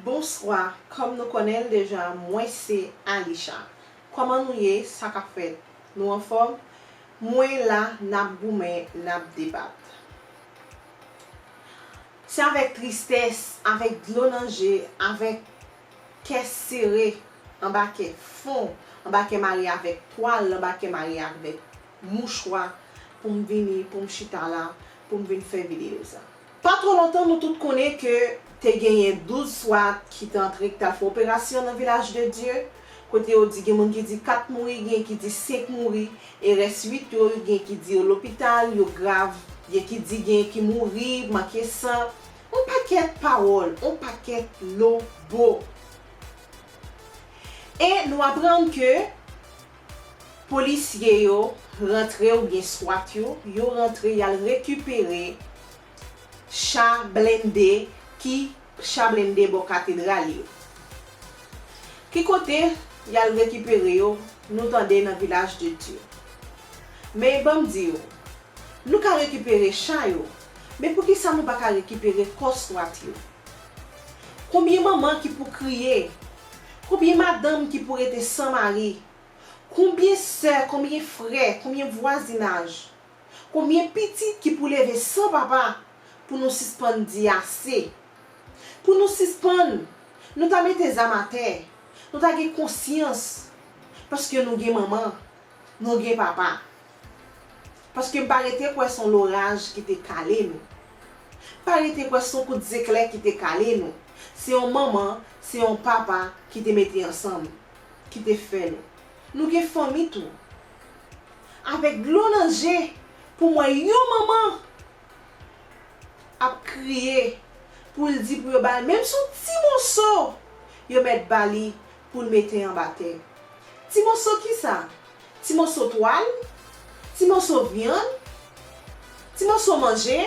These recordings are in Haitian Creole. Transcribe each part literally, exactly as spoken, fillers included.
Bonswa, kòm nou konnen l deja, mwen se Alisha. Kòman nou ye? Sa k ap fèt? Nou anfòm? Mwen la, n ap goumen, n ap debat. Se avèk tristès, avèk dlo nan je, avèk kè sere, anba kè fon, anba kè mare avèk twal, anba kè mare avèk mouchwa, pou m vini, pou m chita la, pou m vin fè videyo sa. Pa twò lontan, nou tout konnen ke te genyen douz swat ki te antre, ki t al fè operasyon nan Vilaj de Dye, kote yo di, gen moun ki di kat mouri, gen ki di senk mouri, e rès uit yo, gen ki di yo lopital, yo grav, gen ki di gen ki mouri, manke san, yon pakèt pawòl, yon pakèt lobo. E nou aprann ke polisye yo rantre oubyen swat yo, yo rantre, y al rekipere cha blende ki cha blende bò katedral yo. Ki kote y al rekipere yo? Nou tande nan Vilaj de Dye. Men ban m di w, nou ka rekipere cha yo, men poukisa nou pa ka rekipere kò swat yo? Konbyen manman ki pou kriye? Konbyen madanm ki pou rete san mari? Konbyen sè, konbyen frè, konbyen vwazinaj, konbyen pitit ki pou leve san papa pou nou sispann di ase? Pou nou sispann, nou ta mete zam atè, nou ta gen konsyans, paske nou gen manman, nou gen papa. Paske m pa rete kwè se yon loraj ki te kale nou. M pa rete kwè se yon kout zeklè ki te kale nou. Se yon manman, se yon papa ki te mete ansanm, ki te fè nou. Nou gen fanmi tou. Avèk dlo nan je, pou m wè yon manman ap kriye pou l di pou yo ba l menm si yon ti moso yo mèt ba li pou l mete anba tè. Ti moso kisa? Ti moso twal? Ti moso vyann? Ti moso manje?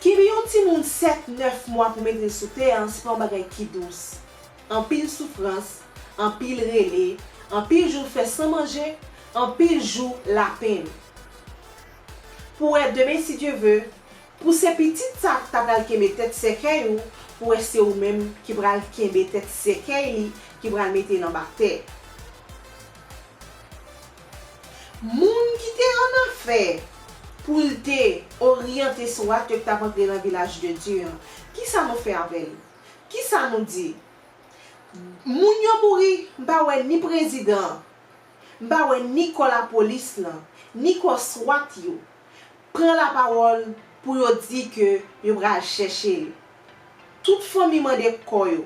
Kenbe yon timoun sèt, nèf mwa pou mete l sou tè a, se pa yon bagay ki dous. Anpil soufrans, anpil rele, anpil jou fè san manje, anpil jou lapenn. Pou wè demen, si Dye ve, pou se pitit sa k ta pral kenbe tèt sèkèy ou, pou wè se ou menm ki pral kenbe tèt sèkèy li, ki pral mete l anba tè. Moun ki te annafè pou l te oryante swat yo k t ap antre nan Vilaj de Dye an, kisa nou fè avè l? Kisa nou di? Moun yo mouri, m pa wè ni prezidan an, m pa wè ni kò lapolis lan, ni kò swat yo pran lapawòl pou yo di ke yo pral chèche l. Tout fanmi mande kò yo.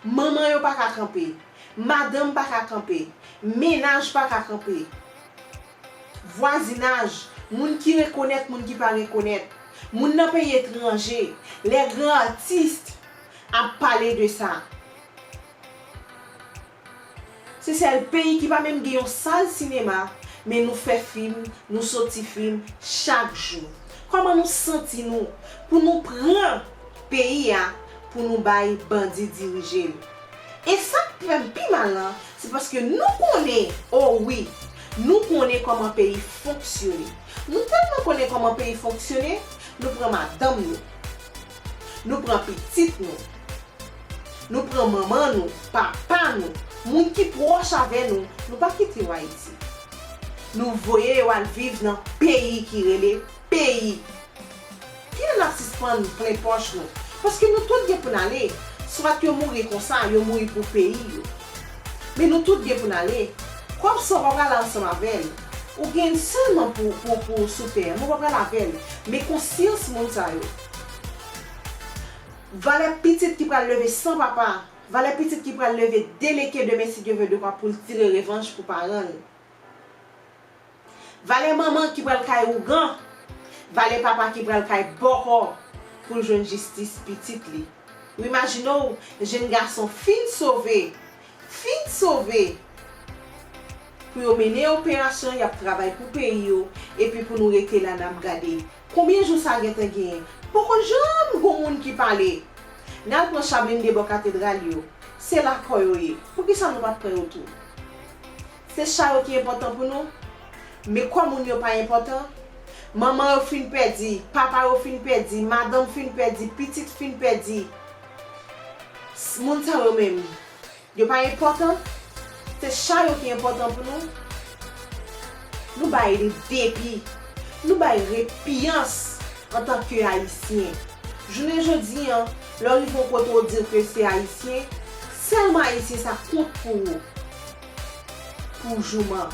Manman yo pa ka kanpe. Madanm pa ka kanpe. Mennaj pa ka kanpe. Vwazinaj, moun ki rekonèt, moun ki pa rekonèt, moun nan peyi etranje, les grands artistes ap pale de sa. Se sèl peyi ki pa menm gen yon sal sinema, men nou fè fim, nou soti fim chak jou. Kòman nou santi nou pou nou pran peyi a pou nou bay bandi dirije l? E sa k fè m pi mal lan, se paske nou konnen, o wi, nou konnen kòman peyi fonksyone. Nou tèlman konnen kòman peyi fonksyone, nou pran madanm nou, nou pran pitit nou, nou pran manman nou, papa nou, moun ki pwòch avè nou, nou pa kite yo Ayiti. Nou voye yo al viv nan peyi ki rele peyi. Kilè n ap sispann plen pòch nou? Paske nou tout gen pou n ale. Swat yo mouri konsa, yo mouri pou peyi yo. Men nou tout gen pou n ale. Kòb sa w pa prale ansanm avè l. Ou gen l sèlman pou, pou, pou sou tè a, men w pa prale avè l. Men konsyans moun sa yo. Valè pitit ki pral leve san papa, valè pitit ki pral leve deleke demen si Dye ve de kwa pou l tire revanj pou paran l. Valè manman ki pral kay ougan, valè papa ki pral kay bòkò pou l jwenn jistis pitit li. Ou imajine w, jenn gason fin sove, fin sove, pou yo mennen operasyon, y ap travay pou peyi yo, epi pou nou rete la n ap gade. Konbyen jou sa gentan genyen? Poko janm gon moun ki pale. N al pran cha blende bò katedral yo. Se la kò yo ye. Poukisa nou pa t pran yo tou? Se cha yo ki enpòtan pou nou? Men kò moun yo pa enpòtan? Manman yo fin pèdi, papa yo fin pèdi, madanm fin pèdi, pitit fin pèdi. S-, moun sa yo menm, yo pa enpòtan? Se cha yo ki enpòtan pou nou? Nou bay li depi, nou bay repiyans antanke Ayisyen. Jounen jodi a, lè w rive yon kote w di w ke se Ayisyen, sèlman Ayisyen sa kont pou ou. Pou jouman.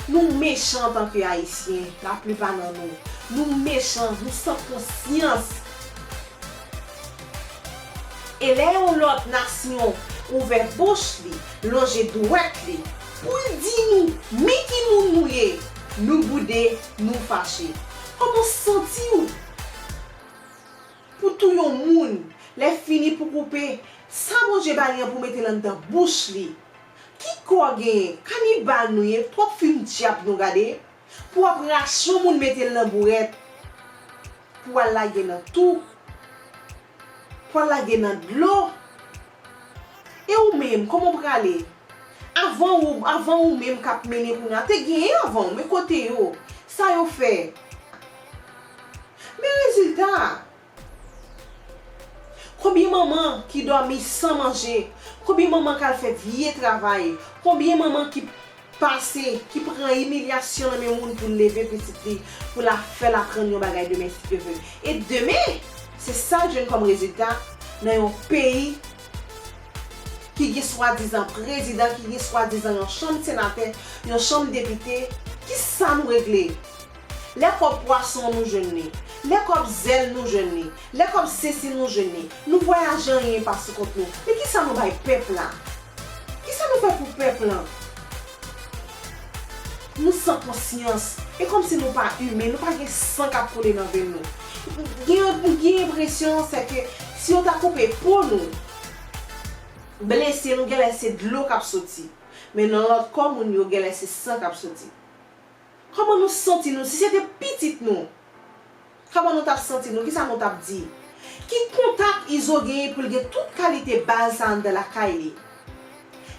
Nou mechan antanke Ayisyen, laplipa nan nou. Nou mechan, nou san konsyans. E lè yon lòt nasyon ouvè bouch li, lonje dwèt li, pou l di nou, men ki moun nou ye, nou boude, nou fache. Kòman w santi w pou tou yon moun, lè fini pou koupe, sa Bondye ba li an pou mete l anndan bouch li? Ki kò w genyen? Kanibal nou ye, twòp fim dyab nou gade, pou w ap rache yon moun mete l nan bourèt, pou w al lage nan twou, pou w al lage nan dlo. E ou menm, kòman w prale? Avan ou, avan ou menm k ap mennen kounye a, te genyen avan w, men kote yo? Sa yo fè? Men rezilta a. Konbyen manman ki dòmi san manje? Konbyen manman k al fè vye travay? Konbyen manman ki pase, ki pran imilyasyon nan men moun pou l leve pitit li, pou l ap fè l aprann yon bagay demen si Dye vle? E demen, se sa l jwenn kòm rezilta nan yon peyi ki gen swadizan prezidan, ki gen swadizan yon chanm senatè, yon chanm depite. Kisa nou regle? Lè kòb pwason nou jwenn li, lè kòb zèl nou jwenn li, lè kòb sesi nou jwenn li, nou vwayaje anyen pa sou kont nou. Men kisa nou bay pèp la? Kisa nou fè pou pèp lan? Nou san konsyans. E kòmsi nou pa imen, nou pa gen san k ap koule nan venn nou. Gen, m gen enpresyon se ke si yo ta koupe po nou, blese nou, genlè se dlo k ap soti. Men nan lòt kò moun yo, genlè se san k ap soti. Kòman nou santi nou? Si se te pitit nou, kòman nou t ap santi nou? Kisa nou t ap di? Ki kontak Izo genyen pou l gen tout kalite bal sa anndan lakay li?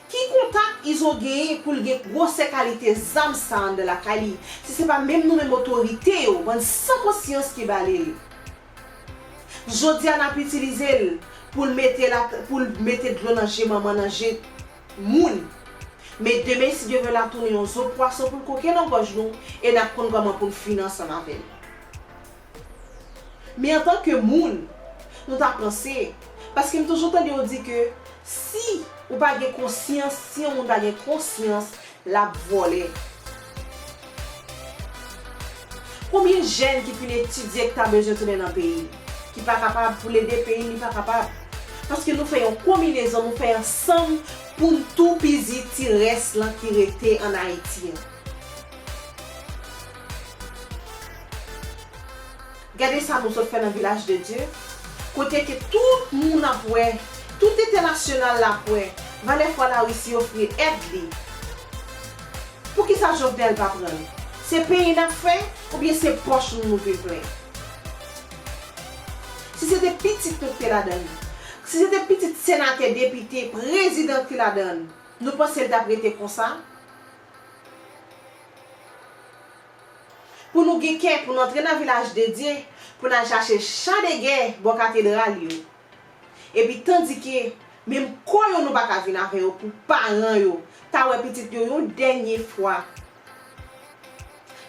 Ki kontak Izo genyen pou l gen gwosè kalite zam sa anndan lakay li? Si se pa menm nou menm otorite yo, bann san konsyans ki ba li l. Jodi a n ap itilize l pou l mete la, pou l mete dlo nan je manman, nan je moun. Men demen, si Dye vle, l ap tounen yon zo pwason pou l koke nan gòj nou, e n ap konn kòman pou n fini ansanm avè l. Men antanke moun, nou ta panse, paske m toujou tande yo di ke si ou pa gen konsyans, si yon moun pa gen konsyans, l ap vòlè. Konbyen jèn ki fin etidye ki ta bezwen tounen nan peyi l, ki pa kapab pou l ede peyi l, li pa kapab? Paske nou fè yon konbinezon, nou fè ansanm pou n toupizi ti rès lan ki rete ann Ayiti an. Gade sa nou sot fè nan Vilaj de Dye, kote ke tout moun ap wè, tout entènasyonal la ap wè, valè fwa Larisi ofri èd li. Poukisa Jovenel pa pran l? Se penyen n ap fè, oubyen se pòch nou nou vin plen? Si se te pitit nou ki te ladan l, si se te pitit senatè, depite, prezidan ki ladan l, nou panse l t ap rete konsa? Pou nou gen kè pou n antre nan Vilaj de Dye, pou n al chache cha de gè bò katedral yo. Epi tandike menm kò yo nou pa ka vin avè yo pou paran yo ta wè pitit yo yon dènye fwa.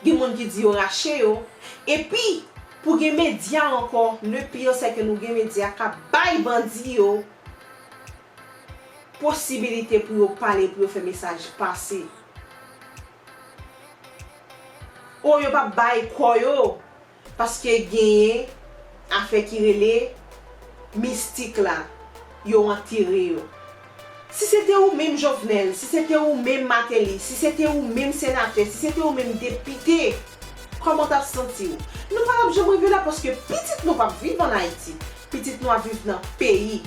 Gen moun ki di yo rache yo. Epi pou gen medya ankò, le pire se ke nou gen medya k ap bay bandi yo posibilite pou yo pale, pou yo fè mesaj pase. O, yo p ap bay kò yo, paske genyen afè ki rele mistik la, yo antere yo. Si se te ou menm Jovenel, si se te ou menm Martelly, si se te ou menm senatè, si se te ou menm depite, kòman w t ap santi w? Nou pa t ap janm rive la paske pitit nou p ap viv ann Ayiti. Pitit nou ap viv nan peyi.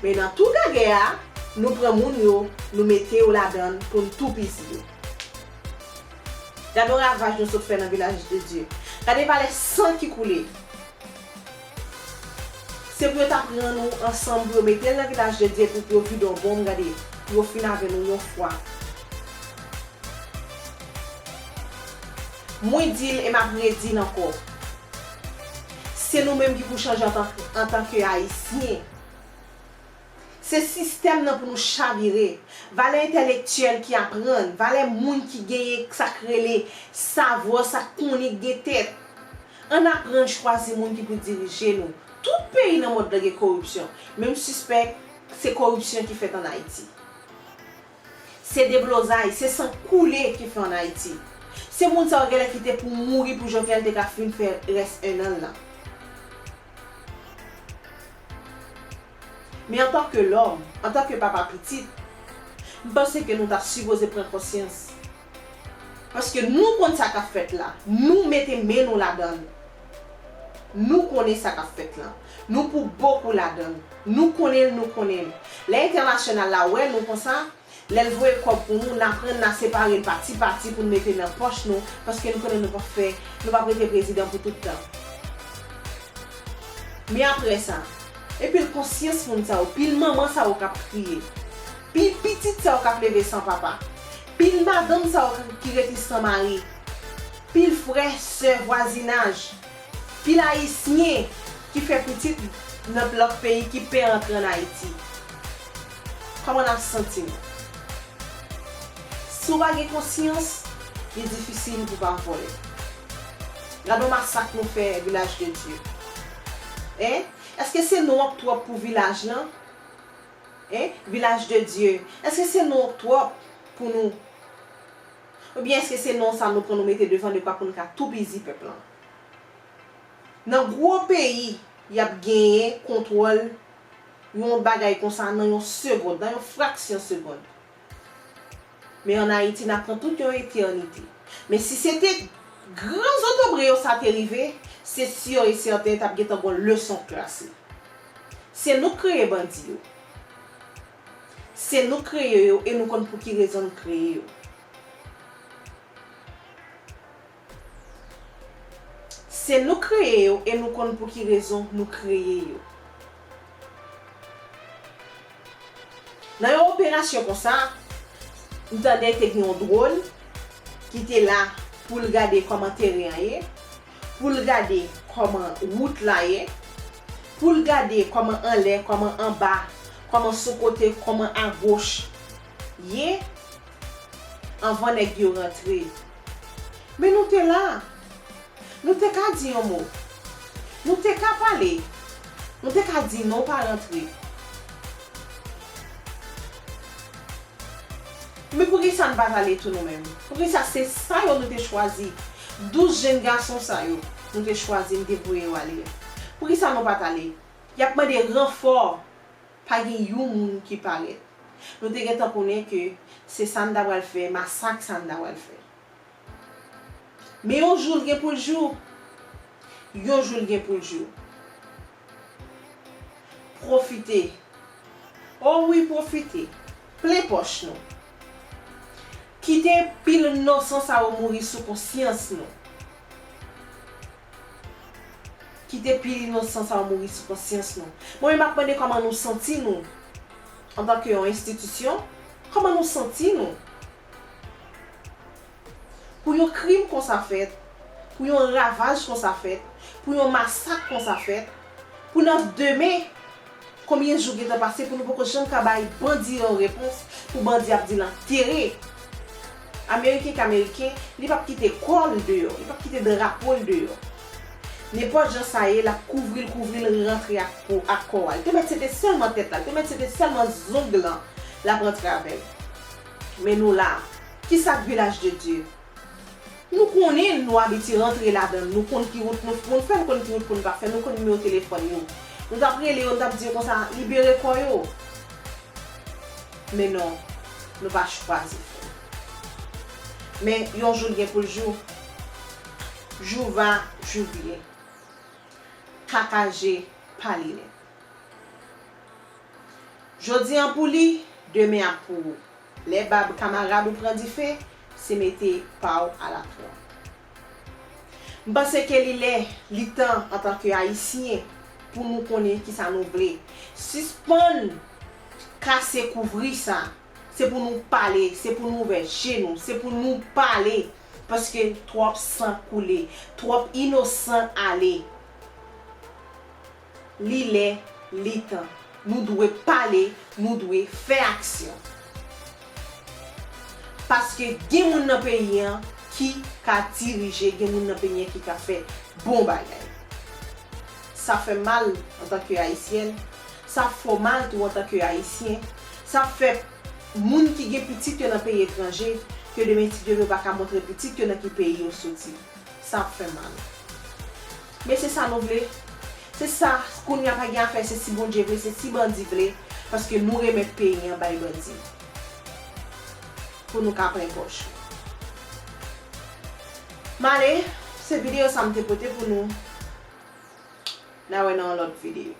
Men nan tou gagè a, nou pran moun yo, nou mete yo ladan l pou n toupizi yo. Gade yon ravaj nou sot fè nan Vilaj de Dye. Gade valè san ki koule. Se pou yo ta pran nou ansanm, pou yo mete l nan Vilaj de Dye, pou, pou yo vide yon bonm, gade, pou yo fin avè nou yon fwa. Mwen di l e m ap redi l ankò. Se nou menm ki pou chanje antan, antanke Ayisyen. Se sistèm nan pou nou chavire. Valè entèlektyèl ki aprann, valè moun ki genyen sa k rele savwa, sa k konnen k gen tèt. Ann aprann chwazi moun ki pou dirije nou. Tout peyi nan mond lan gen koripsyon, men m sispèk se koripsyon ki fèt ann Ayiti. Se deblozay, se san koule ki fè ann Ayiti. Se moun sa yo genlè ki te pou mouri pou Jovenel te ka fin fè rès en an l lan. Men antanke lòm, antanke papa pitit, m panse ke nou ta sipoze pran konsyans. Paske nou konn sa k ap fèt la. Nou mete men nou ladan l. Nou konnen sa k ap fèt la. Nou pou bokou ladan l. Nou konnen l, nou konnen l. Lè entènasyonal la wè nou konsa, lè l voye kòb pou nou, n a pran n a separe l pa ti pa ti pou n mete nan pòch nou, paske nou konnen nou p ap fè, nou p ap rete prezidan pou tout tan. Men apre sa, e pil konsyans moun sa yo, pil manman sa yo k ap kriye, pil pitit sa yo k ap leve san papa, pil madanm sa yo ki rete san mari, pil frè, sè, vwazinaj, pil Ayisyen ki fè pitit nan lòt peyi ki pè antre ann Ayiti. Kòman n ap santi nou? Si w pa gen konsyans, li difisil pou w pa vòlè. Gade yon masak nou fè Vilaj de Dye. Hein? Èske se nou an k twòp pou vilaj lan? Hein? Vilaj de Dye. Èske se nou an k twòp pou nou? Oubyen èske se non sa nou pran nou mete devan dekwa pou n ka toupizi pèp lan? Nan gwo peyi, y ap genyen kontwòl yon bagay konsa nan yon segonn, nan yon fraksyon segonn. Men ann Ayiti, n ap pran tout yon etènite. Men si se te gran zotobre yo sa te rive, se si e sèten t ap gentan gon leson k trase. Se nou k kreye bandi yo. Se nou k kreye yo e nou konn pou ki rezon n kreye yo. Se nou kreye yo e nou konn pou ki rezon nou kreye yo. Nan yon operasyon konsa, m tande te gen yon dwòn ki te la pou l gade kòman teren an ye, pou l gade kòman wout la ye, pou l gade kòman anlè, kòman anba, kòman sou kote, kòman agoch ye, anvan nèg yo rantre. Men nou te la. Nou te ka di yon mo. Nou te ka pale. Nou te ka di non pa rantre. Men poukisa n pa t ale tou nou menm? Poukisa se sa yo nou te chwazi? Douz jenn gason sa yo nou te chwazi, n te voye yo ale a. Poukisa nou pa t ale? Y ap mande ranfò, pa gen yon moun ki parèt. Nou te gentan konnen ke se sa n ta pral fè, masak sa n ta pral fè. Men yon jou l gen pou l jou. Yon jou l gen pou l jou. Pwofite. O wi, pwofite. Plen pòch nou. Kite pil inosan sa yo mouri sou konsyans nou. Kite pil inosan sa yo mouri sou konsyans nou. Mwen menm m ap mande kòman nou santi nou antanke yon enstitisyon, kòman nou santi nou? Pou yon krim konsa fèt, pou yon ravaj konsa fèt, pou yon masak konsa fèt, pou nan demen, konbyen jou gentan pase pou nou poko janm ka bay bandi yon repons, pou bandi ap di l antere? Ameriken k Ameriken, li p ap kite kò l deyò, li p ap kite drapo l deyò. Nenpòt jan sa ye, l ap kouvri l, kouvri l, rantre ak po, ak kò a. Li te mèt se te sèlman tèt la, li te mèt se te sèlman zong lan, l ap rantre avè l. Men nou la. Kisa k Vilaj de Dye? Nou konnen, nou abitye rantre ladan l, nou konn ki wout nou, nou fè, nou konn ki wout pou n pa fè, nou konn nimewo telefòn yo. Nou t ap rele yo, nou t ap di yo konsa, libere kò yo. Men non, nou pa chwazi fè l. Men yon jou l gen pou l jou. Jou va, jou vyen. Kaka je pa li nèt. Jodi an pou li, demen ap pou ou. Lè bab kamarad ou pran dife, se mete pa w alatran. M panse ke li lè, li tan antanke Ayisyen pou nou konnen kisa nou vle. Sispann kase kouvri sa. Se pou nou pale, se pou nou ouvè je nou, se pou nou pale. Paske twòp san koule, twòp inosan ale. Li lè, li tan. Nou dwe pale, nou dwe fè aksyon. Paske gen moun nan peyi an ki ka dirije, gen moun nan peyi an ki ka fè bon bagay. Sa fè mal antanke Ayisyèn, sa fè w mal tou antanke Ayisyen, sa fè moun ki gen pitit yo nan peyi etranje, ke demen pitit yo pa ka montre pitit yo nan ki peyi yo soti. Sa ap fè mal. Men se sa nou vle. Se sa, kounye a pa gen afè se si Bondye vle, se si bandi vle, paske nou remèt peyi an bay bandi. Pou nou ka plen pòch nou. M ale, se videyo sa m te pote pou nou. N a wè nan yon lòt videyo.